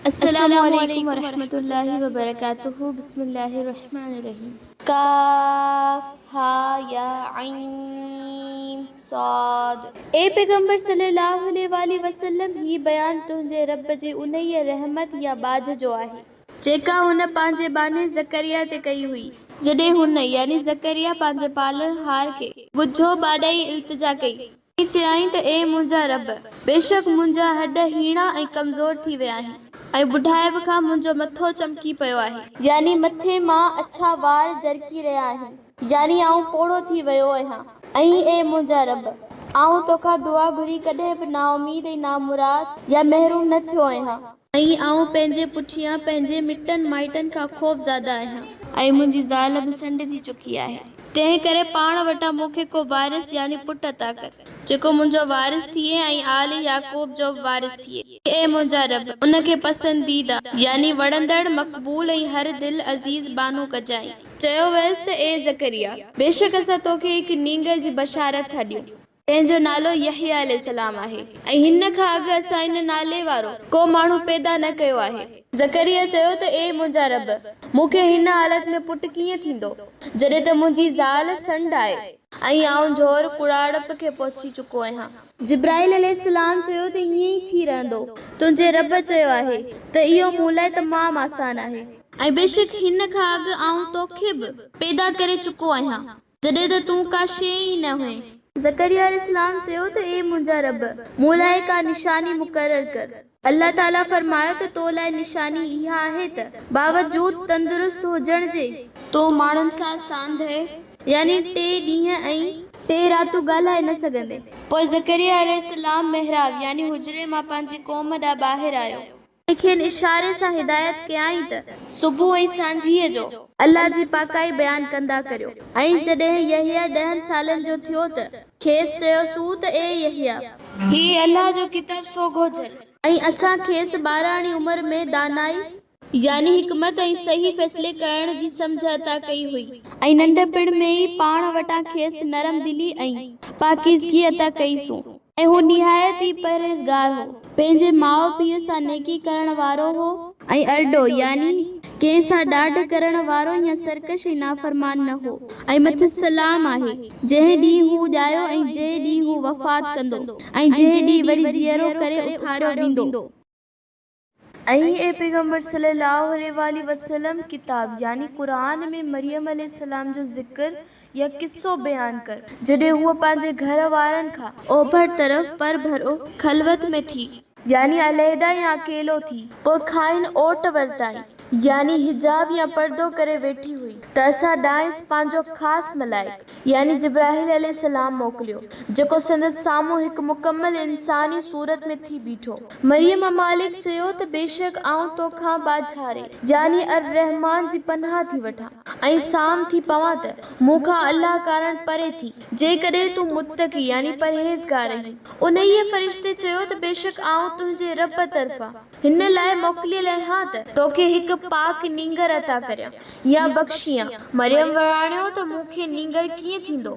السلام عليڪم ورحمة الله وبرڪاته بسم الله الرحمن الرحيم. ڪاف ها يا عين صاد. اي پيغمبر صلي الله عليه واٰله وسلم! هي بيان تنهنجي رب جي انهيء رحمت يا ٻاجهه جو آهي. جيڪا هن پنهنجي ٻانهي زڪريا تي ڪئي هئي، جڏهن هن، يعني زڪريا، پنهنجي پالڻهار کي ڳجهو ٻاڏائي التجا ڪئي. ۽ چيائين ته اي منهنجا رب! بيشڪ منهنجا هڏ هيڻا ۽ ڪمزور ٿي ويا آهن ۽ ٻڍائپ کان منهنجو مٿو چمڪي پيو آهي. يعني مٿي مان اڇا وار جرڪي رهيا آهن، يعني آئون پوڙهو ٿي ويو آهيان ۽ اي منهنجا رب! آئون توکان دعا گهري ڪڏهن به نااميد ۽ نامراد يا محروم نه ٿيو آهيان. ۽ آئون پنهنجي پٺيان پنهنجي مٽن مائٽن کان خوفزده آهيان. ۽ منهنجي زال به سنڍ ٿي چڪي آهي. تنهن ڪري پاڻ وٽان مون کي ڪو وارث يعني پٽ عطا ڪر، جيڪو منهنجو وارث ٿئي ۽ آل يعقوب جو به وارث ٿئي. اي منهنجا رب! ان کي پسنديده، يعني وڻندڙ، مقبول ۽ هر دل عزيز ٻانهو ڪجانء. چيو ويس ته اي زڪريا! بيشڪ اسان توکي هڪ نينگر جي بشارت ٿا ڏيون. تنهن جو نالو يحيٰ عليه السلام آهي ۽ هن کان اڳ اسان ان نالي وارو ڪو ماڻهو پيدا نه ڪيو آهي. زڪريا چيو ته اي منهنجا رب! مون کي هن حالت ۾ پٽ ڪيئن ٿيندو، جڏهن ته منهنجي زال سنڍ آهي ۽ آئون جهور ڪڙاڙپ کي پهچي چڪو آهيان. جبرائيل عليه السلام چيو ته ائين ئي ٿي رهندو، تنهنجي رب چيو آهي ته اهو مون لاء تمام آسان آهي. ۽ بيشڪ هن کان اڳ آئون توکي به پيدا ڪري چڪو آهيان. جڏهن ته تون ڪا شيء ئي نه هئين. زڪريا عليه السلام چيو ته اي منهنجا رب! مون لاء ڪا نشاني مقرر ڪر. الله تعاليٰ فرمايو ته تو لاء نشاني اها آهي ته باوجود تندرست هجڻ جي، تون ماڻهن سان ساندهه يعني ٽي ڏينهن ۽ ٽي راتون ڳالهائي نه سگهندين. پوء زڪريا عليه السلام محراب يعني حجري مان پنهنجي قوم ڏانهن ٻاهر آيو. ۽ کين اشاري سان هدايت ڪيائين ته، صبح ۽ سانجهيء جو، الله جي پاڪائي بيان ڪندا ڪريو. ۽ جڏهن يحيٰ ڏهن سالن جو ٿيو ته، کيس چيوسون ته اي يحيٰ! هي الله جو ڪتاب سوگهو جهل. ۽ اسان کيس ٻاراڻي عمر ۾ دانائي، يعني حڪمت ۽ صحيح فيصلي ڪرڻ جي سمجهه عطا ڪئي هئي. ۽ ننڍپڻ ۾ ئي پاڻ وٽان کيس نرم دلي ۽ پاڪيزگي عطا ڪئي سون. ۽ هو نهايت ئي پرهيزگار هو. پنهنجي ماء پيء سان نيڪي ڪرڻ وارو هو. ۽ ارڏو، يعني ڪنهن سان ڏاڍ ڪرڻ وارو يا سرڪش ۽ نافرمان نه هو. ۽ مٿس سلام آهي، جنهن ڏينهن هو ڄايو ۽ جنهن ڏينهن هو وفات ڪندو ۽ جنهن ڏينهن وري جيئرو ڪري اٿاريو ويندو. ۽ اي پيغمبر صلّي اللّٰه عليه واٰله وسلّم ڪتاب، يعني قرآن، ۾ مريم عليه السلام جو ذڪر يا قصو بيان ڪر، جڏهن هوء پنهنجي گهر وارن کان، اوڀر طرف پرڀرو، خلوت ۾ ٿي، يعني عليحده يا اڪيلو ٿي، پوء کانئن اوٽ ورتائين، يعني حجاب يا پردو ڪري ويٺي هئي، ته اسان ڏانهس پنهنجو خاص ملائڪ، يعني جبرائيل عليه السلام موڪليو، جيڪو سندس سامهون هڪ مڪمل انساني صورت ۾ ٿي بيٺو. مريم امالڪ چيو ته بيشڪ آئون تو کان ٻاجهاري، يعني الرحمان جي پناهه ٿي وٺان ۽ سام ٿي پوان ته مون کان الله ڪارڻ پري ٿي، جيڪڏهن تون متقي يعني پرهيزگار آهين. انهيء فرشتي چيو ته بيشڪ آئون تنهنجي رب طرفان هن لاء موڪليل آهيان ته توکي هڪ پاڪ نينگر عطا ڪريان يا بخشيان. مريم وراڻيو ته مون کي نينگر ڪيئن ٿيندو،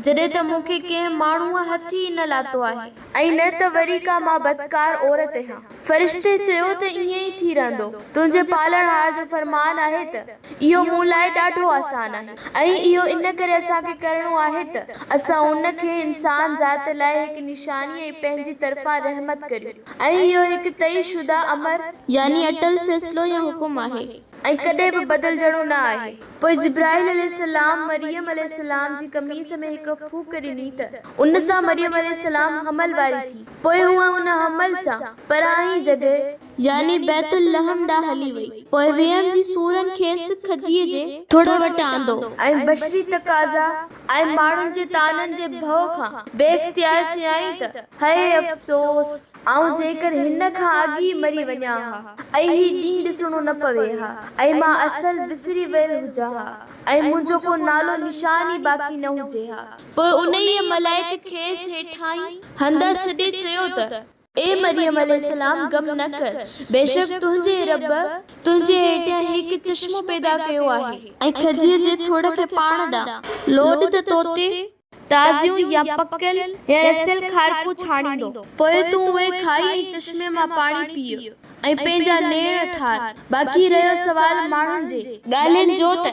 جڏهن ته مون کي ڪنهن ماڻهوء هٿ ئي نه لاتو آهي ۽ نه ته وري ڪا مان بدڪار عورت آهيان. فرشتي چيو ته ائين ئي ٿي رهندو، تنهنجي پالڻهار جو فرمان آهي ته اهو مون لاء ڏاڍو آسان آهي ۽ اهو ان ڪري اسان کي ڪرڻو آهي ته اسان ان کي انسان ذات لاء هڪ نشاني ۽ پنهنجي طرفان رحمت ڪريون. ۽ اهو هڪ طئي شده امر. يعني اٽل فيصلو يا حڪم آهي. ۽ ڪڏهن به بدلجڻو نه آهي. پوء جبرائيل عليه السلام مريم عليه السلام جي قميص ۾ هڪ ڦوڪ ڏني ته ان سان مريم عليه السلام حمل واري ٿي. پوء هوء ان حمل سان پرانهين جڳهه. يعني بيت اللحم ڏانهن هلي وئي. پوء ويم جي سورن کيس کجيء جي. ٿڙ وٽ آندو. ۽ بشري تقاضا ۽ ماڻهن جي طعنن جي ڀؤ کان بي اختيار چيائين ته، هاء افسوس! آئون جيڪر هن کان اڳ ئي مري وڃان ها ۽ هي ڏينهن ڏسڻو نه پوي ها ۽ مان اصل وسري ويل هجان ها ۽ منهنجو ڪو نالو نشان ئي باقي نه هجي ها. پوء انهيء ملائڪ کيس هيٺاهين هنڌان سڏي چيو ته. اي مريم عليه السلام غم نه ڪر، بيشڪ تنهنجي رب تنهنجي هيٺيان هڪ چشمو پيدا ڪيو آهي. ۽ کجيء جي ٿڙ کي پاڻ ڏانهن لوڏ ته توتي تازيون يا پڪل يا رسيل کارڪون ڇاڻيندو. پوء تون اهي کائي ۽ چشمي مان پاڻي پيء. ۽ پنهنجا نيڻ ٺار. باقي رهيو سوال ماڻهن جي ڳالهين جو ته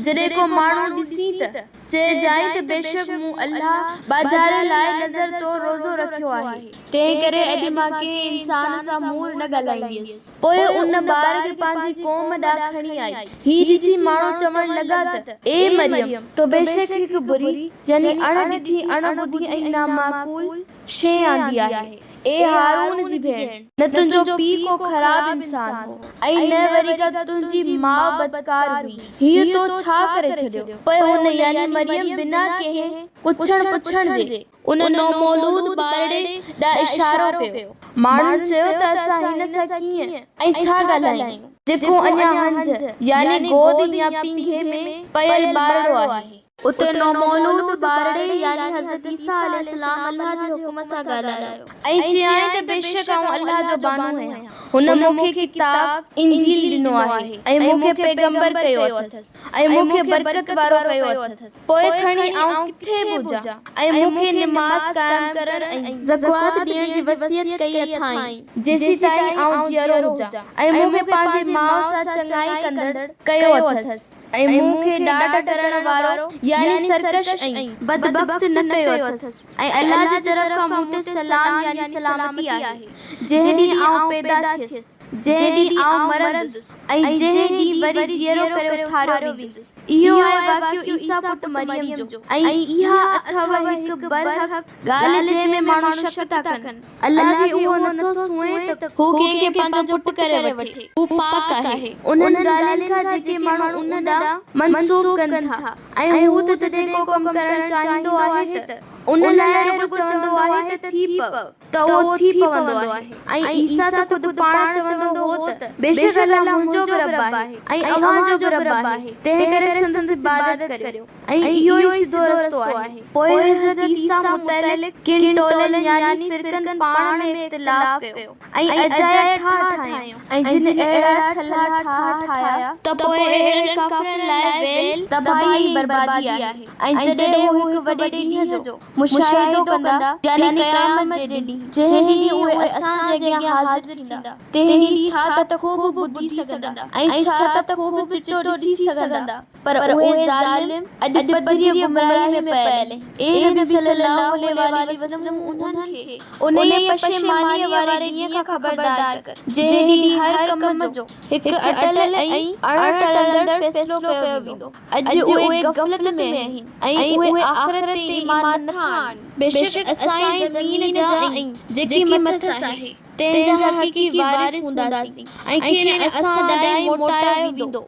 جڏهن ڪو ماڻهو ڏسين ته چئجانء ته بيشڪ مون الله ٻاجهاري لاء نذر طور روزو رکيو آهي، تنهنڪري اڄ مان ڪنهن انسان سان مور نه ڳالهائينديس. پوء ان ٻار کي پنهنجي قوم ڏانهن کڻي آئي. هي ڏسي ماڻهو چوڻ لڳا ته اي مريم! تو بيشڪ هڪ بري، يعني اڻ ڏٺي، اڻ ٻڌي ۽ نامعقول، شيء آندي آهي. اي هارون جي ڀيڻ! نه تنهنجو پيء ڪو خراب انسان هو ۽ نه وري ڪا تنهنجي ماء بدڪار هئي. هيء تو ڇا ڪري ڇڏيو؟ پوء هن يعني مريم بنا ڪنهن ڪڇڻ پڇڻ جي ان نومولود ٻارڙي ڏانهن اشارو ڪيو. ماڻهن چيو ته اسان هن سان ڪيئن ۽ ڇا ڳالهايون، جيڪو اڃا هنج يعني گود يا پينگهي ۾ پيل ٻارڙو آهي. اتي نومولود ٻارڙي يعني حضرت عيسيٰ عليه السلام الله جي حڪم سان ڳالهايو. ۽ چيائين ته بيشڪ آئون الله جو ٻانهو آهيان، هن مون کي ڪتاب، انجيل، ڏنو آهي ۽ مون کي پيغمبر ڪيو اٿس ۽ مون کي برڪت وارو ڪيو اٿس، پوء کڻي آئون ڪٿي به هجان ۽ مون کي نماز قائم ڪرڻ ۽. زڪوات ڏيڻ جي وصيت ڪئي اٿائين، جيسيتائين آئون جيئرو هجان ۽ مون کي پنهنجي ماء سان چڱائي ڪندڙ ڪيو اٿس. ۽ مون کي ڏاڍ ڪرڻ وارو يعني سرڪش ۽. بدبخت نه ڪيو اٿس ۽ الله جي طرف کان مون تي سلام يعني سلامتي آهي، جنهن ڏينهن آئون پيدا ٿيس، جنهن ڏينهن آئون مرندس ۽ جنهن ڏينهن وري جيئرو ڪري اٿاريو ويندس. اهو آهي واقعو عيسيٰ پٽ مريم جو ۽ اها اٿو هڪ برحق ڳالهه جنهن ۾ ماڻهو شڪ ٿا ڪن. الله کي اهو نه ٿو سونهين ته هو ڪنهن کي پنهنجو پٽ ڪري وٺي، هو پاڪ آهي انهن ڳالهين کان جيڪي ماڻهو ان ڏانهن منسوب ڪن ٿا ۽ هو ته جڏهن ڪو ڪم ڪرڻ چاهيندو آهي ته ان لاء رڳو چوندو آهي ته ٿي پؤ ته اهو ٿي پوندو آهي ۽ عيسيٰ ته خود پاڻ چوندو هو ته بيشڪ الله منهنجو به رب آهي ۽ اوهان جو به رب آهي تنهنڪري سندس عبادت ڪريو. ۽ اهو ئي سڌو رستو آهي. پوء حضرت عيسيٰ متعلق ڪن ٽولن يعني فرقن پاڻ ۾ اختلاف ڪيو ۽ اجايا ٺاهه ٺاهيائون ۽ جن اهڙا ٺلها ٺاهه ٺاهيا ته پوء اهڙن ڪافرن لاء ويل تباهي ۽ بربادي آهي ۽ جڏهن هو هڪ وڏي ڏينهن جو مشاهدو ڪندا يعني قيامت جي ڏينهن جنهن ڏينهن اهي اسان جي اڳيان حاضر ٿيندا تنهن ڏينهن ڇا ته خوب ٻڌي سگهندا ۽ ڇا ته خوب چٽو ڏسي سگهندا. پر اهي ظالم اڄ پڌريء گمراهيء ۾ پيل آهن. اي نبي صلّي اللّٰه عليه واٰله وسلّم انهن کي انهيء پشيمانيء واري ڏينهن کان خبردار ڪر، جنهن ڏينهن هر ڪم جو هڪ اٽل ۽ اڻ ٽرندڙ فيصلو ڪيو ويندو. اڄ اهي غفلت ۾ آهن ۽ اهي آخرت تي ايمان نٿا آڻين. بيشڪ اسان ئي زمين جا ۽ جيڪي مٿس آهي، تنهن جا حقيقي وارث هونداسين ۽ کين اسان ڏانهن ئي موٽايو ويندو.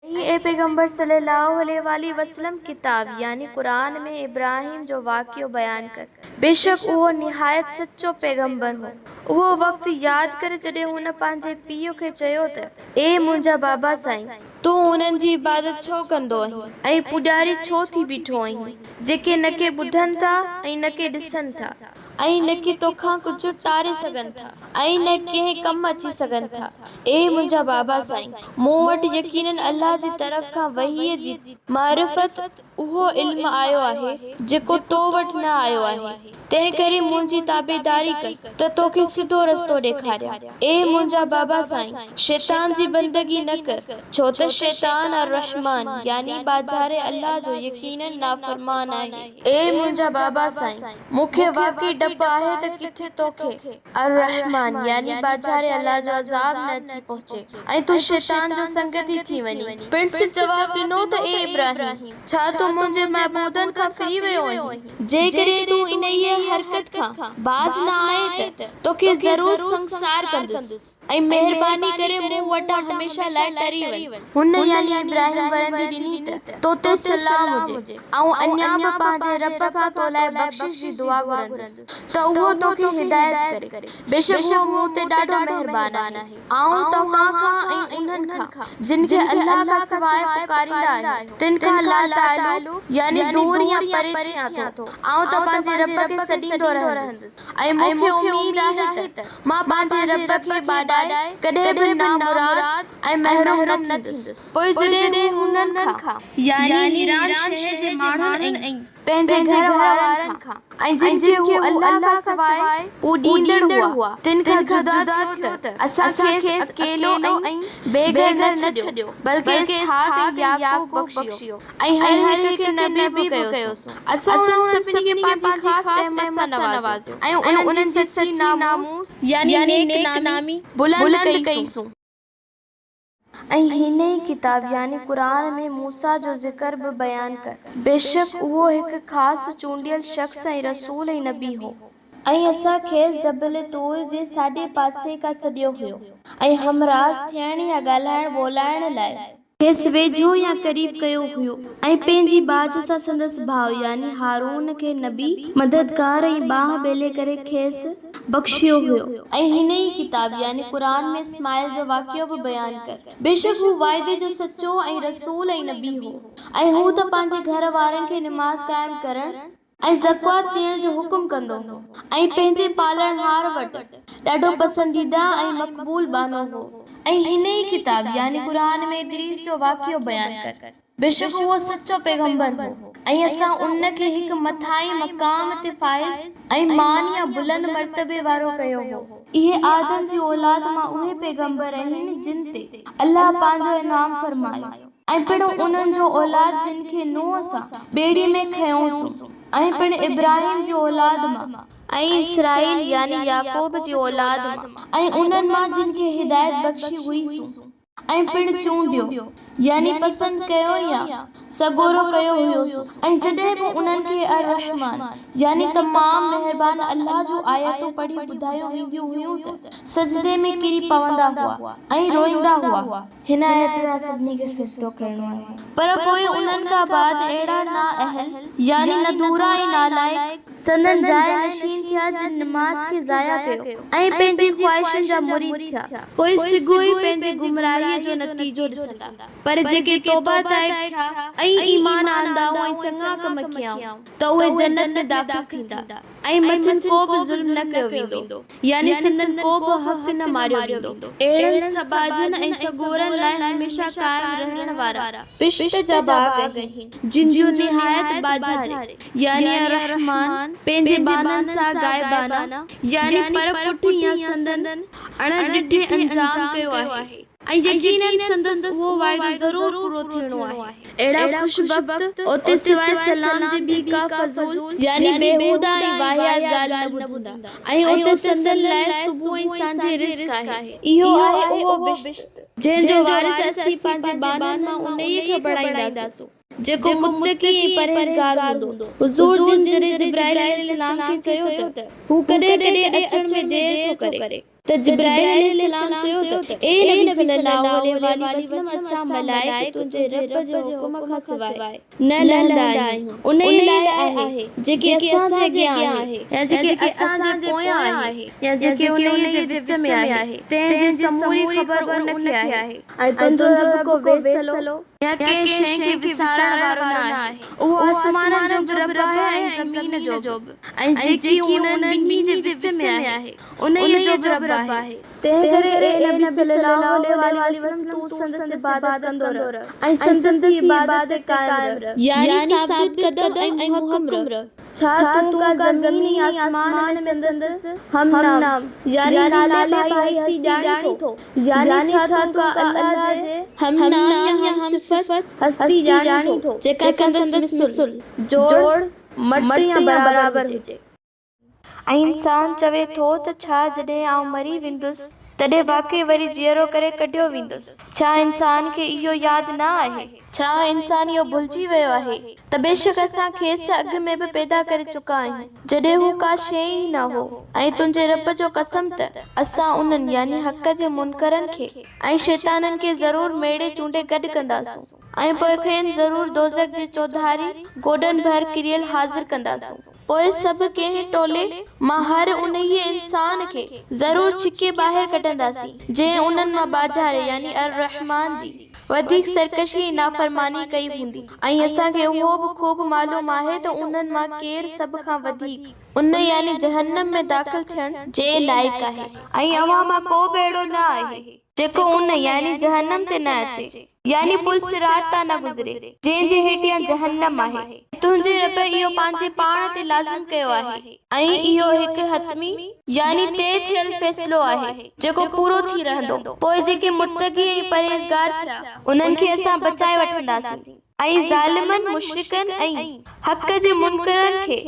۽ اي پيغمبر صلّي اللّٰه عليه واٰله وسلّم ڪتاب، يعني قرآن، ۾ ابراهيم جو واقعو بيان ڪر، بيشڪ اهو نهايت سچو پيغمبر هو. اهو وقت ياد ڪر جڏهن هن پنهنجي پيء کي چيو ته، اي منهنجا بابا سائين! تون انهن جي عبادت ڇو ڪندو آهين ۽ پوڄاري ڇو ٿي بيٺو آهين، جيڪي نه ڪي ٻڌن ٿا ۽ نه ڪي ڏسن ٿا؟ ۽ نه ڪي توکان ڪجهه ٽاري سگهن ٿا ۽ نه ڪنهن ڪم اچي سگهن ٿا. اي منهنجا بابا سائين! مون وٽ يقيناً الله جي طرف کان وحي جي معرفت اهو علم آيو آهي، جيڪو تو وٽ نه آيو آهي، تنهنڪري منهنجي تابعداري ڪر ته توکي سڌو رستو ڏيکاريان. اي منهنجا بابا سائين! شيطان جي بندگي نه ڪر، ڇو ته شيطان الرحمٰن يعني ٻاجهاري الله جو يقيناً نافرمان آهي. اي منهنجا بابا سائين! مون کي واقعي ڊپ آهي ته ڪٿي توکي الرحمٰن يعني ٻاجهاري الله جو عذاب نه اچي پهچي ۽ تون شيطان جو سنگتي ٿي وڃين. پڻس جواب ڏنو ته اي ابراهيم! ڇا تون منهنجي معبودن کان ڦري ويو آهين؟ جيڪڏهن تون انهيء حرڪت کان باز نه آئين ته توکي ضرور سنگسار ڪندس. ۽ مهرباني ڪري مون وٽان هميشه لاء ٽري وڃ. هن يعني ابراهيم ورندي ڏني ته، تو تي سلام هجي، آئون اڃا به پنهنجي رب کان تو لاء بخشش جي دعا گهرندس ته اهو تو کي هدايت ڪري، بيشڪ اهو مون تي ڏاڍو مهربان آهي. آئون توهان کان ۽ انهن کان، جن کي الله کان سواء پڪاريندا آهيو، تن کان لاتعلق، يعني دور يا پري، ٿيان ٿو. آئون ته پنهنجي رب کي سڏيندو رهندس ۽ مون کي اميد آهي ته مان پنهنجي رب کي ٻاڏائي ڪڏهن به نامراد ۽ محروم نه ٿيندس. پوء جڏهن هو انهن کان، يعني حران شهر جي ماڻهن ۽. پنهنجي گهر وارن کان ۽ جن کي هو الله کان سواء پوڄيندڙ هئا، تن کان جدا ٿيو ته اسان کيس اڪيلو ۽ بي گهر نه ڇڏيو، بلڪه اسحاق ۽ يعقوب بخشيو ۽ هر هڪ کي نبي به ڪيوسون. اسان انهن سڀني کي پنهنجي خاص رحمت سان نوازيو ۽ انهن جي سچي ناموس، يعني نيڪ نامي، بلند ڪئي سون. ۽ هن ئي ڪتاب، يعني قرآن، ۾ موسيٰ جو ذڪر به بيان ڪر. بيشڪ اهو هڪ خاص چونڊيل شخص ۽ رسول ۽ نبي هو. ۽ اسان کيس جبل طور جي ساڄي پاسي کان سڏيو هيو ۽ همراز ٿيڻ يا ڳالهائڻ ٻولهائڻ لاء، کيس ويجهو يا قريب ڪيو هيو ۽ پنهنجي ٻاجهه سان سندس ڀاء يعني هارون کي نبي، مددگار ۽ ٻانهن ٻيلي ڪري کيس بخشيو هيو. ۽ هن ئي ڪتاب، يعني قرآن، ۾ اسماعيل جو واقعو به بيان ڪر. بيشڪ هو وعدي جو سچو ۽ رسول ۽ نبي هو. ۽ هو ته پنهنجي گهر وارن کي نماز قائم ڪرڻ ۽ زڪوات ڏيڻ جو حڪم ڪندو هو ۽ پنهنجي پالڻهار وٽ ڏاڍو پسنديده ۽ مقبول ٻانهو هو. ۽ هن ئي ڪتاب، يعني قرآن، ۾ ادريس جو واقعو بيان ڪر. بيشڪ اهو سچو پيغمبر هو ۽ اسان ان کي هڪ مٿانهين مقام تي فائز ۽ مان يا بلند مرتبي وارو ڪيو هو. اهي آدم جي اولاد مان اهي پيغمبر آهن جن تي الله پنهنجو انعام فرمايو ۽ پڻ انهن جو اولاد جن کي نوح سان ٻيڙي ۾ کنيوسون ۽ پڻ ابراهيم جي اولاد مان. ۽ اسرائيل يعني يعقوب جي اولاد مان. ۽ انهن مان جن کي هدايت بخشي هئي سون. ۽ پڻ چونڊيو، يعني پسند ڪيو يا سڳورو ڪيو هيوسون، ۽ جڏهن به انهن کي الرحمٰن، يعني تمام مهربان الله، جون آيتون پڙهي ٻڌايون وينديون هيون ته سجدي ۾ ڪري پوندا هئا ۽ روئيندا هئا. هن آيت تان سڀني کي سجدو ڪرڻو آهي. پر پوء انهن کان بعد اهڙا نااهل، يعني ندورا ۽ نالائق، سندن جاء نشين ٿيا جن نماز کي ضايع ڪيو ۽ پنهنجي خواهشن جا مريد ٿيا. پوء سگهو ئي پنهنجي گمراهيء جو نتيجو ڏسندا. پر جيڪي توبه تائب ٿيا ۽ ايمان آندائون ۽ چڱا ڪم ڪيائون ته اهي جنت ۾ داخل ٿيندا ۽ مٿن ڪو به ظلم نه ڪيو ويندو. يعني سندن ڪو به حق نه ماريو ويندو. اهڙن سٻاجهن ۽ سڳورن لاء هميشه قائم رهڻ وارا بهشت جا باغ آهن، جن جو نهايت ٻاجهاري، يعني الرحمٰن، پنهنجي ٻانهن سان غائبانه، يعني پر پٺ يا سندن اڻ ڏٺي انجام ڪيو آهي. ۽ يقيناً سندس اهو وعدو ضرور پورو ٿيڻو آهي. اهڙا خوش بخت اتي سواء سلام جي ٻي ڪا فضول، يعني بيهوده ۽ واهيات ڳالهه نه ٻڌندا ۽ اتي سندن لاء صبح ۽ سانجهي رزق آهي. اهو آهي اهو بهشت، جنهن جو وارث اسين پنهنجي ٻانهن مان انهيء کي بڻائينداسون، جيڪو متقي ۽ پرهيزگار هوندو. حضور جن جڏهن جبرائيل عليه السلام کي چيو ته هو ڪڏهن ڪڏهن اچڻ ۾ دير ٿو ڪري، ته جبرائيل عليه السلام چيو ته، اي نبي صلّي اللّٰه عليه واٰله وسلّم اسان ملائڪ تنهنجي ربّ جي حڪم کان سواء نه لهندا آهيون، انهيء لاء آهي جيڪي اسان جي اڳيان آهي يا جيڪي اسان جي پويان آهي يا جيڪي انهيء جي وچ ۾ آهي، تنهن جي سموري خبر ان کي آهي. ۽ تنهنجو رب ڪو ويسلو يا ڪنهن شيء کي وسارڻ وارو نه آهي، اهو آسمانن جو به رب آهي ۽ زمين جو به، ۽ جيڪي انهن ٻنهي جي وچ ۾ آهي، انهيء جو به رب آهي. تنهنڪري اي نبي صلّي اللّٰه عليه واٰله وسلّم تون سندس عبادت ڪندو رهه ۽ سندس ئي عبادت تي قائم رهه، يعني ثابت قدم ۽ محڪم رهه. ڇا تون ڪا زمين ۽ آسمان ۾ سندس هم نام، يعني نالي ڀائي هستي ڄاڻين ٿو؟ يعني ڇا تون ڪا الله جي هم نام يا هم صفت هستي ڄاڻين ٿو، جيڪا سندس مثل، جوڙ، مٽ يا برابر هجي؟ ۽ انسان چوي ٿو ته ڇا جڏهن آئون مري ويندس تڏهن واقعي وري جيئرو ڪري ڪڍيو ويندس؟ ڇا انسان کي اهو ياد نه آهي؟ ڇا انسان اهو ڀلجي ويو آهي ته بيشڪ اسان کيس اڳ ۾ به پيدا ڪري چڪا آهيون جڏهن هو ڪا شيء ئي نه هو ۽ تنهنجي رب جو قسم ته اسان انهن، يعني حق جي منڪرن، کي ۽ شيطانن کي ضرور ميڙي چونڊي گڏ ڪنداسون ۽ پوء کين ضرور دوزخ جي چوڌاري گوڏن ڀر ڪريل حاضر ڪنداسون. پوء سڀ ڪنهن ٽولي مان هر انهيء انسان کي ضرور ڇڪي ٻاهر ڪڍنداسين، جنهن انهن مان ٻاجهاري، يعني الرحمان، جي وڌيڪ سرڪشي ۽ نافرماني ڪئي هوندي ۽ اسان کي اهو به خوب معلوم آهي ته انهن مان ڪير سڀ کان وڌيڪ ان، يعني جهنم، ۾ داخل ٿيڻ جي لائق آهي. ۽ اوهان مان ڪو به اهڙو نه آهي. جيڪو ان، يعني جهنم، تي نه اچي، يعني پل صراط تان نه گذري، جنهن جي هيٺيان جهنم آهي. ۽ تنهنجي رب اهو پنهنجي پاڻ تي لازم ڪيو آهي، ۽ اهو هڪ حتمي، يعني طئي ٿيل، فيصلو آهي، جيڪو پورو ٿي رهندو. پوء جيڪي متقي ۽ پرهيزگار ٿيا، انهن کي اسان بچائي وٺنداسين، ۽ ظالمن، مشرڪن ۽ حق جي منڪرن کي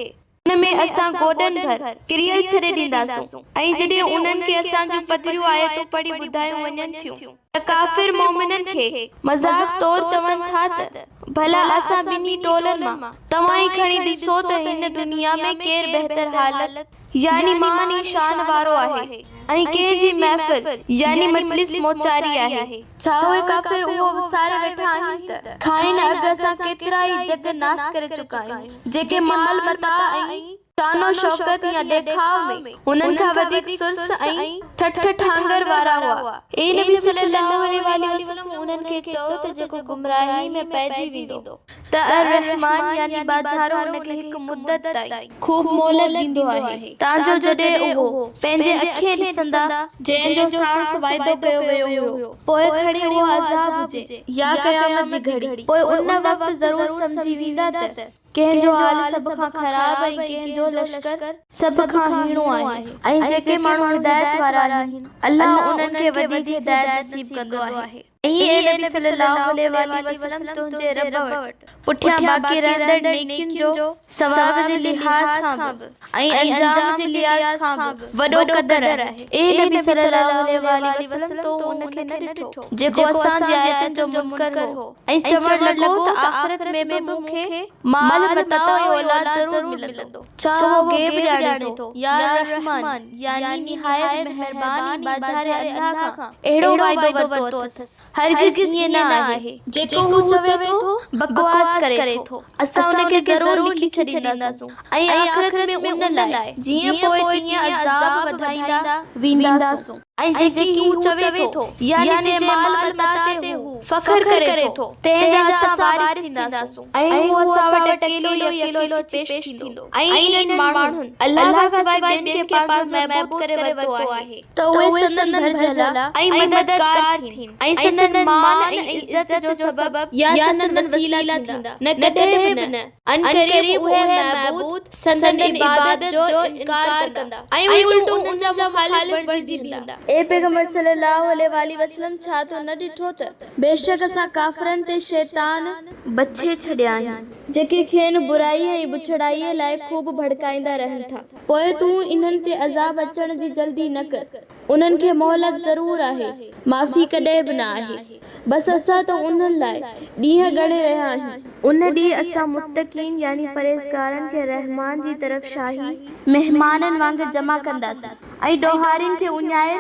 ان ۾ اسان گوڏن ڀر ڪريل ڇڏي ڏينداسون ۽ جڏهن انهن کي اسان جون پڌريون آيتون پڙهي ٻڌايون وڃن ٿيون ته ڪافر مؤمنن کي مذاق طور چون ٿا ته ڀلا اسان ٻنهي ٽولن مان توهان ئي کڻي ڏسو ته هن دنيا ۾ ڪير بهتر حالت يعني مان ۽ شان وارو آهي ۽ ڪنهن جي محفل يعني مجلس موچاري آهي. ڇا اهي ڪافر اهو وساري ويٺا آهن ته کانئن اڳ اسان ڪيترا ئي جڳ ناس ڪري چڪا آهيون، جيڪي مال متاع ۽ شان و شوڪت يا ڏيکاء ۾ هنن کان وڌيڪ سرس ۽ ٺٺ ٺانگر وارا هئا. اي نبي صلّي اللّٰه عليه واٰله وسلّم انهن کي چئو ته جيڪو گمراهي ۾ پئجي ويندو ته الرحمٰن يعني ٻاجهارو ان کي هڪ مدت تائين خوب مهلت ڏيندو آهي، تان جو جڏهن اهو پنهنجي اکين ڏسندا، جنهن جو ساڻس واعدو ڪيو ويو هيو، پوء کڻي اهو عذاب هجي يا قيامت جي گهڙي، پوء ان وقت ضرور سمجهي ويندا ته ڪنهن جو حال سڀ کان خراب ۽ ڪنهن جو لشڪر سڀ کان هيڻو آهي ۽ جيڪي ماڻهو هدايت وارا آهن، الله انهن کي وڌيڪ هدايت نصيب ڪندو آهي. ۽ اي نبي صلّي اللّٰه عليه واٰله وسلّم تنهنجي رب وٽ پٺيان باقي رهندڙ نيڪين جو ثواب جي لحاظ کان به ۽ انجام جي لحاظ کان به وڏو قدر آهي. اي نبي صلّي اللّٰه عليه واٰله وسلّم تو ان کي نه ڏٺو جيڪو اسان جي آيتن جو منڪر هو ۽ چوڻ لڳو ته آخرت ۾ به مون کي مال متاع ۽ اولاد ضرور ملندو. ڇا اهو غيب ڄاڻي ٿو يا الرحمٰن يعني نهايت مهربان ۽ ٻاجهاري الله کان اهڙو وعدو ورتو اٿس؟ هرگز ائين نه آهي. جيڪو هو چوي ٿو، بڪواس ڪري ٿو، اسان ان کي ضرور لکي ڇڏينداسون ۽ آخرت ۾ ان لاء جيئن پوء تيئن عذاب وڌائيندا وينداسون. ۽ جيڪي هو چوي ٿو، يعني جنهن مال متاع تي هو فخر ڪري ٿو، تنهن جا اسان وارث ٿينداسون، ۽ هو اسان وٽ اڪيلو ئي اڪيلو اچي پيش ٿيندو. ۽ انهن ماڻهن الله کان سواء ٻين کي پنهنجو معبود ڪري ورتو آهي، ته اهي سندن ڀرجهلا ۽ مددگار ٿين، ۽ سندن مان ۽ عزت جو سبب يا سندن وسيلا ٿيندا، نه ڪڏهن به نه. عنقريب اهي معبود سندن عبادت جو انڪار ڪندا ۽ الٽو انهن جا مخالف بڻجي بيهندا. اي پيغمبر صلّي اللّٰه عليه واٰله وسلّم! ڇا تو نه ڏٺو ته بيشڪ اسان ڪافرن تي شيطان بڇي ڇڏيا آهن، جيڪي کين برائيء ۽ بڇڙائيء لاء خوب ڀڙڪائيندا رهن ٿا، پوء تون انهن تي عذاب اچڻ جي جلدي نه ڪر، انهن کي مهلت ضرور آهي، معافي ڪڏهن به نه آهي. بس اسان ته انهن لاء ڏينهن ڳڻي رهيا آهيون. ان ڏينهن اسان متقين يعني پرهيزگارن کي رحمان جي طرف شاهي مهمانن وانگر جمع ڪنداسين ۽ ڏوهارين کي اڃايل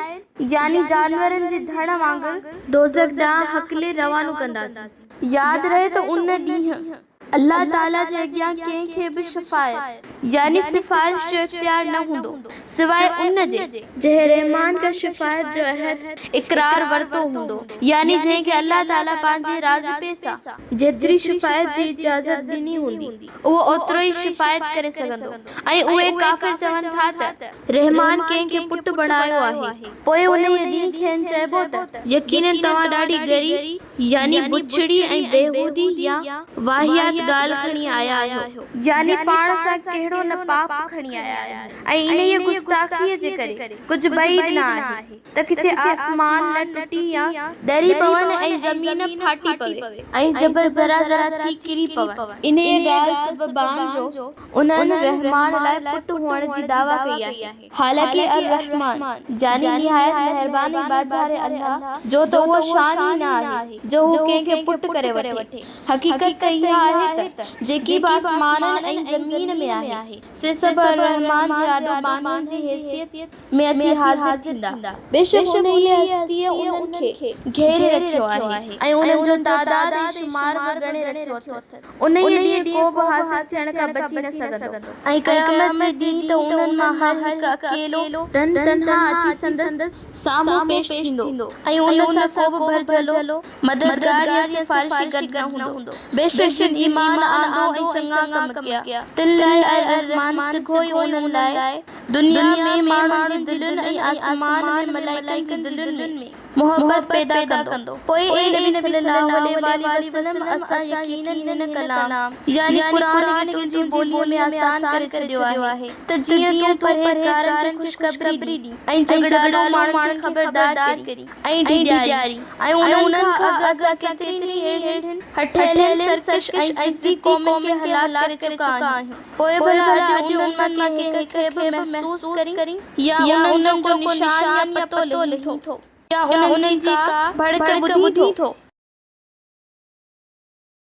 يعني جانورن جي ڌڻ وانگر دوزخ ڏانهن هڪلي روانو ڪنداسين. ياد رهي ته ان ڏينهن الله تعاليٰ جي اڳيان ڪنهن کي به شفاعت يعني سفارش جو اختيار نه هوندو، سواء ان جي، جنهن رحمان کان شفاعت جو عهد، اقرار، ورتو هوندو، يعني جنهن کي الله تعاليٰ پنهنجي راضپي سان جيتري شفاعت جي اجازت ڏني هوندي، اهو اوترو ئي شفاعت ڪري سگهندو ۽ اهي ڪافر چون ٿا ته، رحمان ڪنهن کي پٽ بڻايو آهي؟ پوء انهيء ڏينهن کين چئبو ته، يقيناً توهان ڏاڍي ڳري يعني بڇڙي ۽ بيهودي يا واهيات ڳالهه کڻي آيا آهيو. يعني پاڻ سان ڪهڙو نه پاپ کڻي آيا آهيو ۽ انهيء گستاخيء جي ڪري ڪجهه بعيد نه آهي ته ڪٿي آسمان نه ٽٽي يا ڏري پون ۽ زمين ڦاٽي پوي ۽ جبل ذرا ذرا ٿي ڪري پون. انهيء ڳالهه سببان جو انهن رحمان لاء پٽ هئڻ جي دعويٰ ڪئي آهي. حالانڪ الرحمٰن يعني نهايت مهربان ۽ ٻاجهاري الله جو ته اهو شان ئي نه آهي جو هو ڪنهن کي پٽ ڪري وٺي. حقيقت ته اها آهي ته جيڪي به آسمانن ۽ زمين ۾ آهي سي سڀ الرحمٰن جي آڏو ٻانهن جي حيثيت ۾ اچي حاضر ٿيندا. بيشڪ انهيء هستيء انهن کي گهيري رکيو آهي ۽ انهن جو تعداد ۽ شمار به ڳڻي رکيو اٿس. انهيء ڏينهن ڪو به حاصل ٿيڻ کان بچي نه سگهندو ۽ قيامت جي ڏينهن ته انهن مان هر هڪ اڪيلو تن تنها اچي سندس سامهون پيش ٿيندو ۽ ان سان ڪو به ڀرجهلو، مددگار يا سفارشي گڏ نه هوندو. بيشڪ جن ايمان آندو ۽ چڱا ڪم ڪيا، تن لاء الرحمٰن سگهو ئي انهن لاء دنيا ۾ ماڻهن جي دلين ۽ آسمان ۾ ملائڪن جي دلين ۾ محبت محبت پيدا ڪندو. پوء اي نبي صلّي اللّٰه عليه واٰله وسلّم! اسان يقيناً هن ڪلام، يعني قرآن، کي تنهنجي ٻوليء ۾ آسان ڪري ڇڏيو آهي ته جيئن تون پرهيزگارن کي خوشخبري ڏين ۽ جهڳڙالو ماڻهن کي خبردار ڪرين ۽ ڊيڄارين ۽ انهن کان اڳ اسان ڪيترين ئي اهڙين هٺيلين، سرڪش ۽ ضدي قومن کي هلاڪ ڪري چڪا آهيون. پوء ڀلا اڄ انهن مان ڪنهن هڪ کي به محسوس ڪرين يا انهن جو ڪو نشان يا پتو لهين ٿو يا انهن جي ڪا ڀڙڪ ٻڌين ٿو.